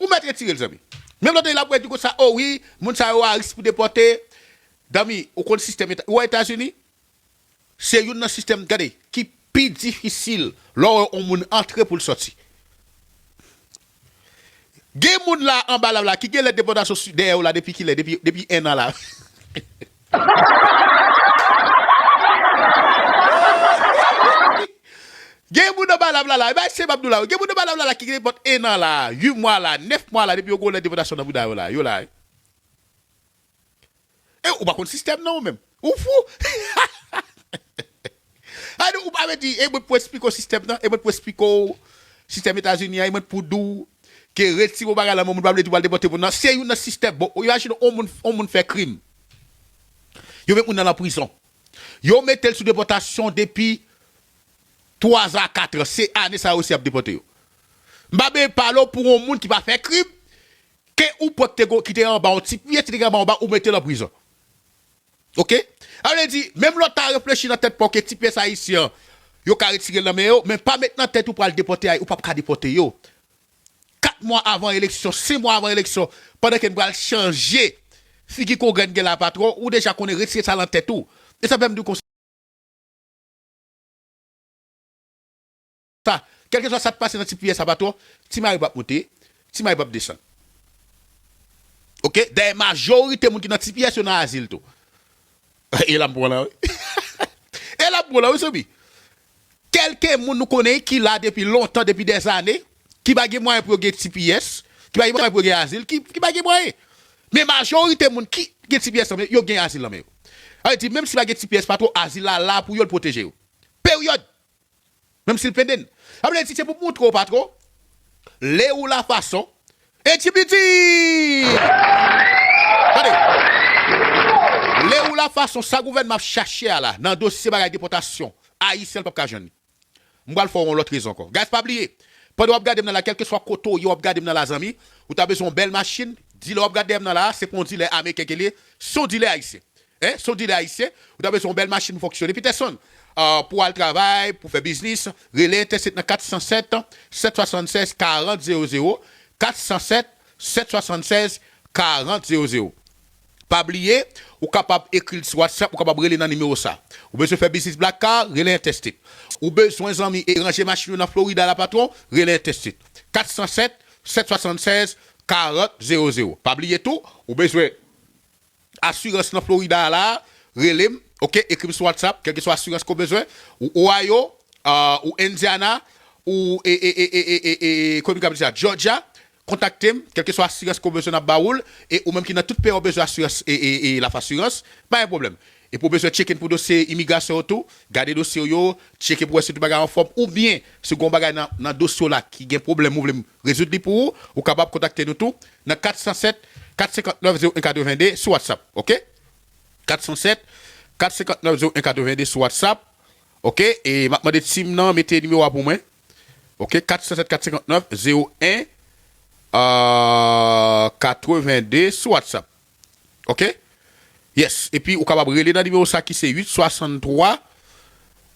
Ou mèt retire l, zanmi. Menm lòt la, w ap wè di konsa, "O wi, moun sa yo a risk pou depòte." Zanmi, ou konn sistèm Eta-, ou wè Etazini? Se youn nan sistèm, gade, ki pi difisil lè w wè yon moun antre pou l sòti. Gen moun la anba lab la ki gen lèt depòtasyon sou dèyè yo la depi kilè? Depi, depi en an la. Gen moun anba lab la la, e bay se m ap di w la, gen moun anba lab la la ki gen depòt en an la, uit mwa la, nèf mwa la, depi yo gen lèt depòtasyon nan bouda yo la, yo la. E ou pa konn sistèm nan ou menm. Ou fou. A di, ou pa vle di, e mwen pou eksplike w sistèm nan, e mwen pou eksplike w sistèm Etazini an, e mwen pou di w ke retire yon bagay nan men w, moun pa vle di w al depòte moun nan. Se youn nan sistèm. Bon, imajine yon moun, yon moun fè krim. Yo met moun nan nan prizon. Yo mete l sou depòtasyon depi twa zan a kat an. Se ane sa yo resi ap depòte yo. M pa bezwen pale w pou yon moun ki pa fè krim, ke ou pran ki te go-, ki te anba yon ti pyès, ki te anba yon ba, ou mete l an prizon. Oke? Sa vle di, menm lè w ta reflechi nan tèt pa w ke ti pyès ayisyen an, yo ka retire l nan men yo, men pa met nan tèt ou pral depòte Ay-, ou p ap ka depòte yo. Kat mwa avan eleksyon, senk mwa avan eleksyon, pandan ke n pral chanje figi kongrè n gen la, patwon, ou deja konnen, retire sa nan tèt ou. E sa fè m di w konsa. Sa, kèlkeswa sa k pase nan ti pyès sa, patwon, ti mari p ap monte, ti mari p ap desann. Oke? Dayè, majorite moun ki nan ti pyès yo nan azil tou. E la m pran la, wi. E la m pran la, wi, zanmi. Kèlke moun nou konnen ki la depi lontan, depi dèzane, ki pa gen mwayen pou yo gen ti pyès, ki pa gen mwayen pou yo gen azil, ki, ki pa gen mwayen. Men majorite moun ki gen ti pyès nan men yo, yo gen azil nan men yo. Sa vle di, menm si pa gen ti pyès, patwon, azil la la pou yo, l pwoteje yo. Peryòd. Menm si l penden. Sa vle di, se pou montre w, patwon, le ou la fason, e ti piti! Tande! Le ou la fason, sa gouvènman ap chache a la, nan dosye bagay depòtasyon, Ayisyen l p ap ka jwenn li. M pral fè w yon lòt rezon ankò. Guys, pa bliye, pandan w ap gade m nan la, kèlkeswa kote w ye, w ap gade m nan la, zanmi, ou ta bezwen yon bèl machin, dilè w ap gade dèyè m nan la, se pa yon dilè ameriken ke l ye, se yon dilè ayisyen. Hein? Se yon dilè ayisyen, ou ta bezwen yon bèl machin pou fonksyone. Peterson, ah, pou al travay, pou fè biznis, rele Interstate nan kat san sèt, sèt swasann sèz, karant zewo zewo, kat san sèt, sèt swasann sèz, karant zewo zewo. Pa bliye, ou kapab ekri l sou WhatsApp, ou kapab rele nan nimewo sa. Ou bezwen fè biznis Black Car, rele Interstate. Ou bezwen, zanmi, e ranje machin ou nan Florida la, patwon, rele Interstate. Kat san sèt, sèt swasann sèz, karant zewo zewo. Pa bliye tou, ou bezwen asirans nan Florida a la, rele m, oke, ekri m sou WhatsApp, kèlkeswa asirans ke w bezwen, ou Ohio, ah, ou Indiana, ou, e, e, kote m ka di sa, Georgia, kontakte m, kèlkeswa asirans ke w bezwen, n ap ba ou l, e ou menm ki nan tout peyi w bezwen asirans, e, e, e, Laf Asirans, pa gen pwoblèm. Epi w bezwen tcheke n pou dosye imigrasyon yo tou, gade dosye w yo, tcheke pou wè si tout bagay anfòm, oubyen si w gen yon bagay nan, nan dosye w la ki gen pwoblèm, ou vle m rezoud li pou ou, ou kapab kontakte nou tou nan kat san sèt, kat senkant nèf, zewo en katreven de sou WhatsApp, oke? Kat san sèt, kat senkant nèf, zewo en katreven de sou WhatsApp, oke? E m ap mande team nan mete nimewo a pou mwen, oke? Kat san sèt, kat senkant nèf, zewo en, euh, katreven de sou WhatsApp. Oke? Yes. Epi ou kapab rele nan nimewo sa ki se uit swasanntwa,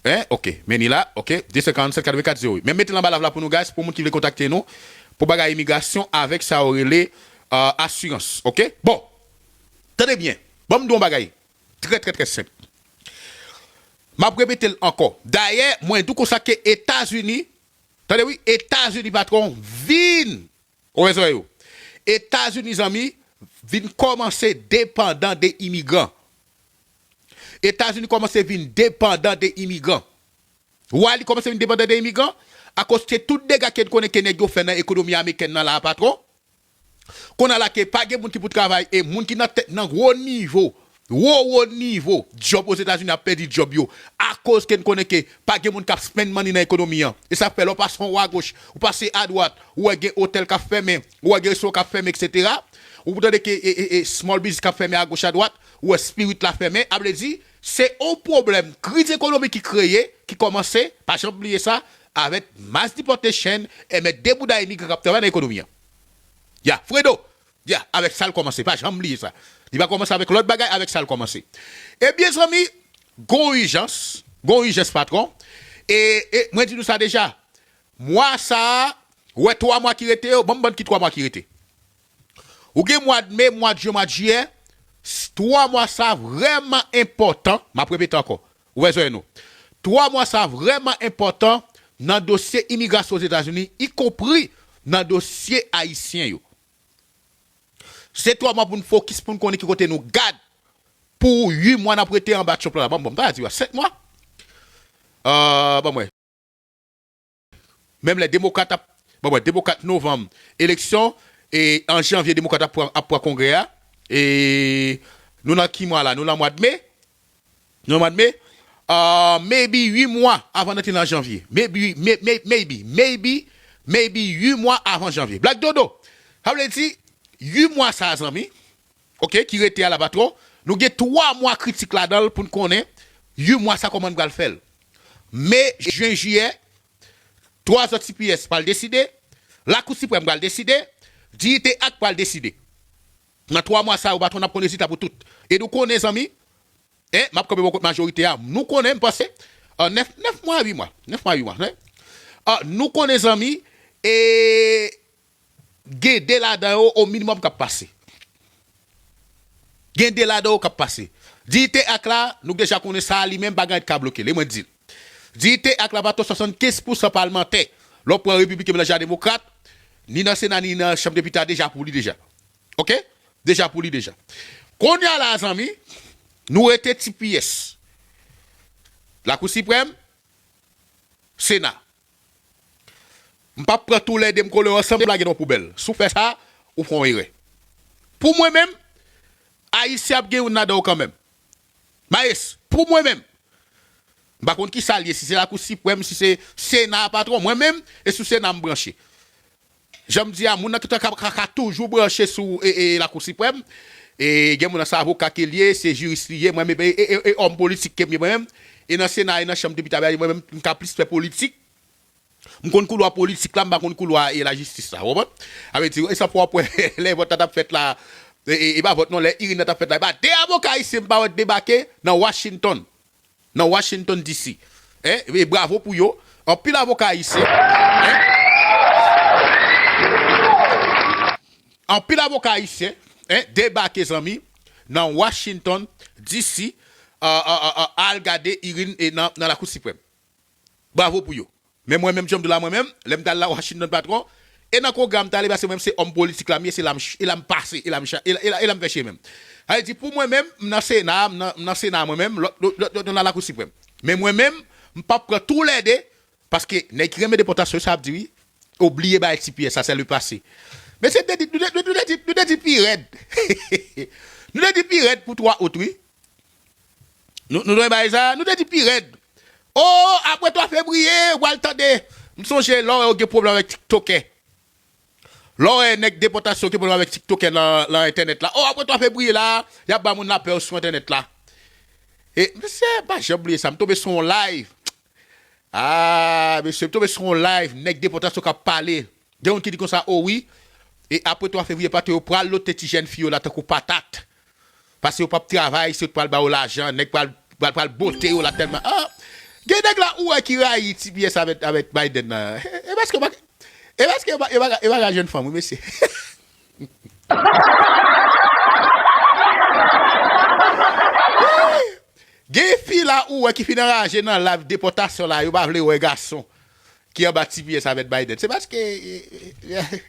hein? Oke. Men ni la, oke. De san karannsèt katrevenkat zewo uit. Men mete l anba live la pou nou, guys, pou moun ki vle kontakte nou pou bagay imigrasyon avèk sa yo rele, euh, asirans. Oke? Bon. Tande byen. Ban m di w yon bagay. Trè, trè, trè senp. M ap repete l ankò. Dayè, mwen di w konsa ke Etazini, tande wi, Etazini, patwon, vin Ou wè zòrèy ou. Etazini, zanmi, vin kòmanse depandan de imigran. Etazini kòmanse vin depandan de imigran. Why li kòmanse vin depandan de imigran? Akoz ke tout dega ke n konnen ke nèg yo fè nan ekonomi amerikèn nan la, patwon, Kounye a la ke pa gen moun ki pou travay e moun ki nan tèt nan gwo nivo, wo, wo nivo, djòb Ozetazini ap pèdi djòb yo. Akoz ke n konnen ke pa gen moun k ap spend money nan ekonomi an. E sa fè lè w pase yon agoch, ou pase adwat, ou wè gen otèl k ap fèmen, ou wè gen restoran k ap fèmen, etsetera. Ou tande ke e, e, e, small business k ap fèmen agoch adwat, ou wè spirit la fèmen. A vle di, se yon pwoblèm, kriz ekonomik ki kreye, ki kòmanse, pa janm bliye sa, avèk mass deportation, e mèt de bouda imigran k ap travay nan ekonomi an. Ya, Fredo, ya, avèk sa l kòmanse, pa janm bliye sa. Li pa kòmanse avèk lòt bagay, avèk sa l kòmanse. Ebyen, zanmi, gon ijans, gon ijans, patwon. E, e mwen di nou sa deja, mwa sa a, ou wè twa mwa ki rete yo, ban m bann ki twa mwa ki rete. Ou gen mwa de me, mwa de jen, mwa de jiyè, s-, twa mwa sa vrèman enpòtan, m ap repete ankò, ou wè zòrèy nou. Twa mwa sa vrèman enpòtan nan dosye imigrasyon Ozetazini, ikonpri nan dosye ayisyen yo. Se twa mwa pou n fokis, pou n konnen ki kote nou gad pou uit mwa n ap rete anba Trump la. Bon, bon, m ta di w a senk mwa. Euh, bon, mwen. Menm lè demokrat ap, bon, mwen, demokrat novanm, eleksyon, e an janvye, demokrat ap pran, ap pran kongrè a. E nou nan ki mwa la? Nou nan mwa de me. Nou nan mwa de me. Ah, maybe uit mwa avan n antre nan janvye. Maybe, may-, may-, maybe, maybe, maybe uit mwa avan janvye. Black Dodo, sa vle di, uit mwa sa, zanmi, oke, ki rete a la, patwon, nou gen twa mwa kritik ladan l pou n konnen uit mwa sa kòman n pral fè l. Me, jen, jiyè, twa zòt T P S pral deside, Lakou Siprèm pral deside, Diyite Ak pral deside. Nan twa mwa sa yo, patwon, n ap konn rezilta pou tout. E nou konnen, zanmi, en, m ap kanpe bò kot majorite a, nou konnen, m panse, an nèf, nèf mwa, uit mwa, nèf mwa, uit mwa, en. An, nou konnen, zanmi, e gen de ladan yo, o minimòm, k ap pase. Gen de ladan yo k ap pase. Diyite Ak la, nou deja konnen sa, li menm, pa gen anyen k ka bloke l, e mwen di l. Diyite Ak la, patwon, swasannkenz pousan palmantè, lè w pran repibliken, melanje a demokrat, ni nan Sena, ni nan Chanm Depite a, deja pou li deja. Oke? Deja pou li deja. Kounye a la, zanmi, nou rete T P S. Lakou Siprèm, Sena. M p ap pran toulède m kole yo ansanm, lage nan yon poubèl. Si w fè sa, ou fè yon erè. Pou mwen menm, Ayisyen ap gen youn ladan yo kanmenm. Mayès, pou mwen menm, m pa konn ki sa l ye, si se Lakou Siprèm, si se Sena, patwon. Mwen menm, e sou Sena m branche. Jan m di a, moun nan ki ta ka, ka, ka toujou branche sou, e, e, Lakou Siprèm. E gen moun nan se avoka ke l ye, se jiris li ye, mwen menm, e, e, e, e òm politik ke m ye mwen menm. E nan Sena, e nan Chanm Depite a, mwen menm, m ka plis fè politik. M konn koulwa politik la, m pa konn koulwa, e, lajistis la, w konprann? Sa vle di, e sa fè w ap wè, lè vòt la t ap fèt la, e, e, e pa vòt non, lè irin nan t ap fèt la, e pa de avoka ayisyen m pa wè t debake nan Washington. Nan Washington D C. En, e bravo pou yo. Anpil avoka ayisyen. En? Anpil avoka ayisyen, en, debake, zanmi, nan Washington D C, a, a, a, a, al gade irin, e, nan, nan Lakou Siprèm. Bravo pou yo. Men mwen menm, jan m di w la, mwen menm, lè m t al la Washington, patwon, e nan kongrè a m t ale, paske mwen menm se òm politik la m ye, se la m ch-, e la m pase, e la m cha-, e la, e la, e la m fè chemen m. Sa vle di, pou mwen menm, m nan Sena, m nan, m nan Sena mwen menm, lòt, lòt, lòt, lòt nan Lakou Siprèm. Men mwen menm, m p ap pran toulède, paske nèg ki renmen depòtasyon, sa ap di wi, obliye bagay T P S, sa se le pase. Mesye, nou te di, nou te, nou te di, nou te di pi rèd. Nou te di pi rèd pou twa out, wi. Nou, nou te bay sa, nou te di pi rèd. O, apre twa fevriye, w al tande. M sonje lè w gen pwoblèm avèk tiktokè. Lè w wè nèg depòtasyon gen pwoblèm avèk tiktokè nan, nan entènèt la. O, apre twa fevriye la, y ap ba moun lapè yo sou entènèt la. E, mesye, m pa janm bliye sa. M tonbe sou yon live. A, mesye, m tonbe sou yon live, nèg depòtasyon k ap pale. Gen youn ki di konsa, o wi, e apre twa fevriye, patwon, yo pral lote ti jèn fi yo la tankou patat. Paske yo p ap travay, se yo t pral ba yo lajan, nèg pral, pral, pral bote yo la tèlman. A, gen nèg la ou wè ki rayi T P S avèk, avèk Biden nan. E, e paske yo pa, e paske yo pa, yo pa, yo pa ka jwenn fanm, wi, mesye. Gen fi la ou wè ki fin anraje nan live depòtasyon la, yo pa vle wè gason ki anba T P S avèk Biden. Se paske, e, e, e,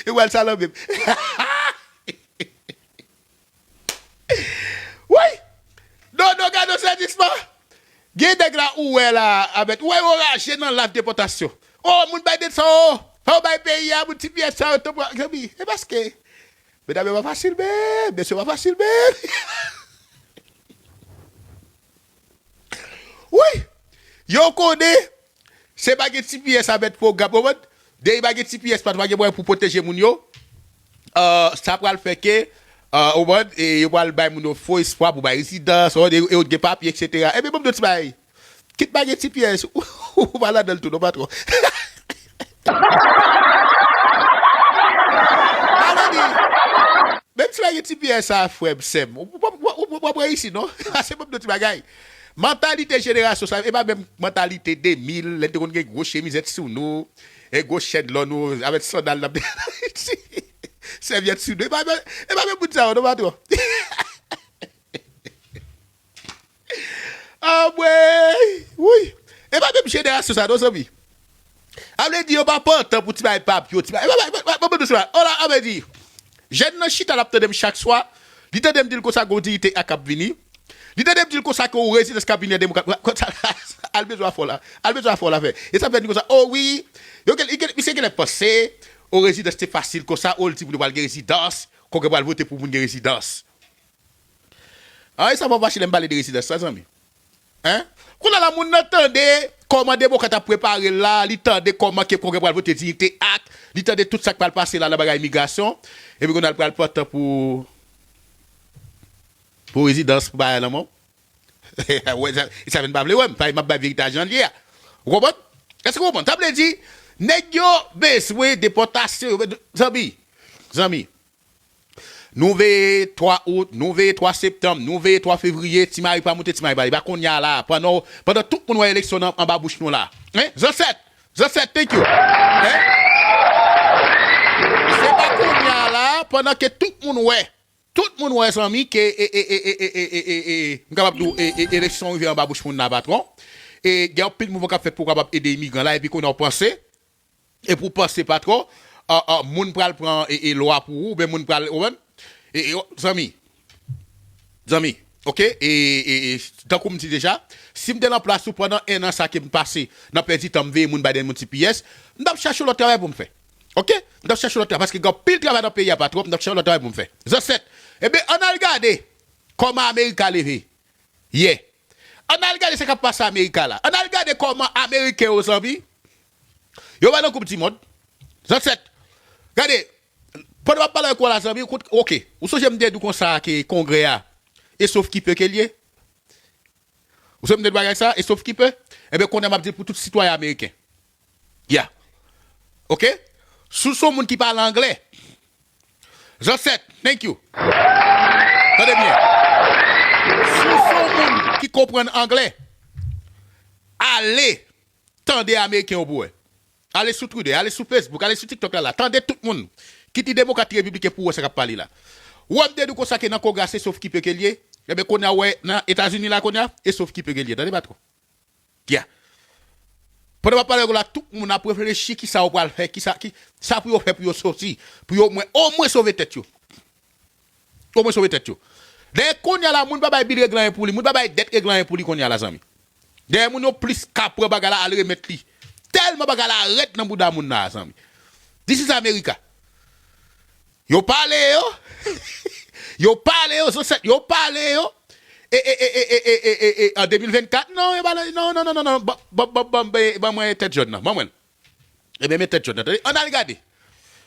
yo pral salonbe m. Nèg la ou wè la, Abèt, ou wè yo raje nan live depòtasyon. Oh, moun Biden sa, oh, fò yo bay peyi a, moun T P S sa, yo tanpri, zanmi, e paske medam yo pa fasil, men, mesye pa fasil, men. Wi, yo konnen, se pa gen T P S avèk pwogram, ou konprann? Depi pa gen T P S, pa t gen mwayen pou pwoteje moun yo. Euh, sa pral fè ke, euh, ou konprann, e yo pral bay moun yo fo espwa pou bay rezidans, ou konprann, e yo gen papye, et cetera. Ebyen, ban m di w ti bagay. Kit pa gen T P S, ou pa ladan l tou, non, patwon. Sa vle di, menm si pa gen T P S sa, frè m, sè m, ou p ap reyisi, non. Pase ban m di w ti bagay. Mantalite jenerasyon sa, e pa menm mantalite de mil, lè n te konn gen gwo chemizèt sou nou, e gwo chèn lò nou, avèk sandal n ap sèvyèt sou nou. E pa menm, e pa menm moun sa yo, non, patwon. Anmwey! Wi! E pa menm jenerasyon sa, non, zanmi. A vle di, yo pa pantan pou ti bagay papye, ti bagay. E pa, e pa, e pa, e pa, e pa, ola, a vle di, jèn nan chita, l ap tande m chak swa. Li tande m di l konsa, gon dirite ak ap vini. Li tande m di l konsa, ke yon rezidans k ap vini an demokrat. Konsa, al bezwen afè w la. Al bezwen afè w la fè. E sa fè di konsa, oh wi. Yo gen, gen, misye genlè panse, oh, rezidans te fasil konsa, oh, l di moun yo pral gen rezidans, Kongrè pral vote pou moun gen rezidans. Ay, sa fè w fache lè m pale de rezidans la, zanmi. Hein? Kounye a la, moun nan tande kòman demokrat ap prepare l la, li tande kòman ke Kongrè pral vote Dignité Act, li tande tout sa k pral pase la nan bagay imigrasyon, epi kounye a l pral pran tan pou, pou rezidans, pou bagay la, non. Wè, sa, sa vin pa vle wè m, paske m ap bay verite a jan l ye a. Ou konprann? Èske w konprann? Sa vle di, nèg yo bezwen depòtasyon, yo bezwen, zanmi, zanmi, Nou veye twa out, nou veye twa septanm, nou veye twa fevriye, Ti Mari pa moute, Ti Mari pa, e pa kounye a la, pandan, pandan tout moun wè eleksyon nan anba bouch nou la. Hein? Zansèt! Zansèt, thank you! Hein? Se pa kounye a la, pandan ke tout moun wè, tout moun wè, zanmi, ke, e, e, m kapab di w, e, e, eleksyon rive anba bouch moun la, patwon. E gen anpil mouvman k ap fèt pou w kapab ede imigran la, epi kounye a w panse, E pou w panse, patwon, a, a, moun pral pran, e, e, lwa pou ou, oubyen moun pral, ou konprann? E, e, zanmi. Zanmi. Oke? E, e, e, tankou m di deja, si m te nan plas ou pandan en an sa ke m pase, nan pèdi tan m veye moun Biden, moun T P S, m t ap chache yon lòt travay pou m fè. Oke? M t ap chache yon lòt travay, paske gen anpil travay nan peyi a, patwon, m t ap chache yon lòt travay pou m fè. Zansèt. Ebyen, ann al gade kòman Amerik a leve. Yeah. Ann al gade sa k ap pase Amerika la. Ann al gade kòman Ameriken yo, zanmi, yo pa nan Koup di Mond. Zansèt, gade, pandan m ap pale avèk ou la, zanmi, kout, oke, ou sonje m te di w konsa ke Kongrè a, e sòf ki pe ke l ye? Ou sonje m te di bagay sa, e sòf ki pe? Ebyen, kounye a m ap di l pou tout sitwayen ameriken. Yeah. Oke? Si w se yon moun ki pale anglè, Zansèt, thank you. Tande byen. Si w se yon moun ki konprann anglè, ale tande Ameriken yo pou wè. Ale sou Twitter, ale sou Facebook, ale sou TikTok la, la. Tande tout moun. Kit li demokrat, kit li repibliken pou wè sa k ap pale la. Ou wè m te di w konsa ke nan Kongrè a se sòf ki pe ke l ye. Ebyen, kounye a, w wè, nan Etazini la, kounye a, e sòf ki pe ke l ye. Tande, patwon. Yeah. Pandan m ap pale avèk ou la, tout moun ap reflechi kisa yo pral fè, kisa, ki, sa pou yo fè pou yo soti, pou yo omwen, omwen sove tèt yo. Omwen sove tèt yo. Dayè, kounye a la, moun pa bay bil regle anyen pou li, moun pa bay dèt regle anyen pou li kounye a la, zanmi. Dayè, moun yo plis ka pran bagay la, al remèt li. Tèlman bagay la rèd nan bouda moun la, zanmi. This is America. Yo pale yo. Yo pale yo, zansèt, yo pale yo. E, e, e, e, e, e, e, e, an de mil vennkat, non, yo pa nan, non, non, non, non, non, ban, ban, ban, ban, ban, ban mwen tèt jòn nan, ban mwen l. Ebyen, men tèt jòn nan, tande. Ann al gade.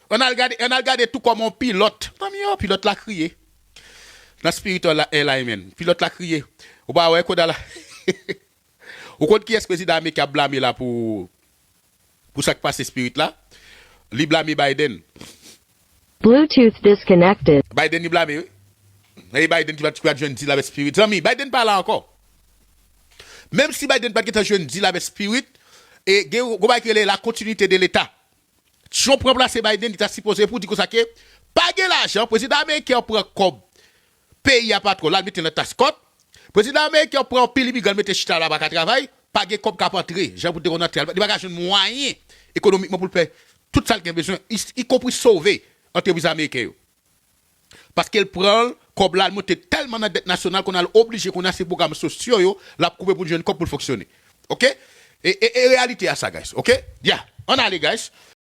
Ann al gade, ann al gade tou kòman yon pilòt. Zanmi yo, pilòt la kriye. Nan Spirit Airlines, men. Pilòt la kriye. Ou pa wè, kounye a la. Ou konn kiyès prezidan ameriken ap blame la pou, pou sa k pase Spirit la? Li blame Biden. Bluetooth disconnected. Biden li blame, wi. E Biden ki pa, ki pa jwenn deal avèk Spirit. Zanmi, Biden pa la ankò. Menm si Biden pa t gentan jwenn deal avèk Spirit, e gen yon bagay ki rele la continuité de l'État. Trump ranplase Biden, li ta sipoze pou di konsa ke pa gen lajan, prezidan ameriken an pran kòb peyi a pa twò, l al mete nan taskòt. Prezidan ameriken an pran anpil imigran, l mete chita la, pa ka travay, pa gen kòb k ap antre, jan pou te konn antre, li pa ka jwenn mwayen ekonomikman pou l fè tout sa l gen bezwen, i, ikonpri sove antrepriz ameriken yo. Paske l pran l Kòb la al monte tèlman nan dèt nasyonal kounye a l oblije kounye a se pwogram sosyo yo l ap koupe pou l jwenn kòb pou l fonksyone. Oke? E, e, e reyalite a sa, guys. Oke? Ya. Ann ale, guys.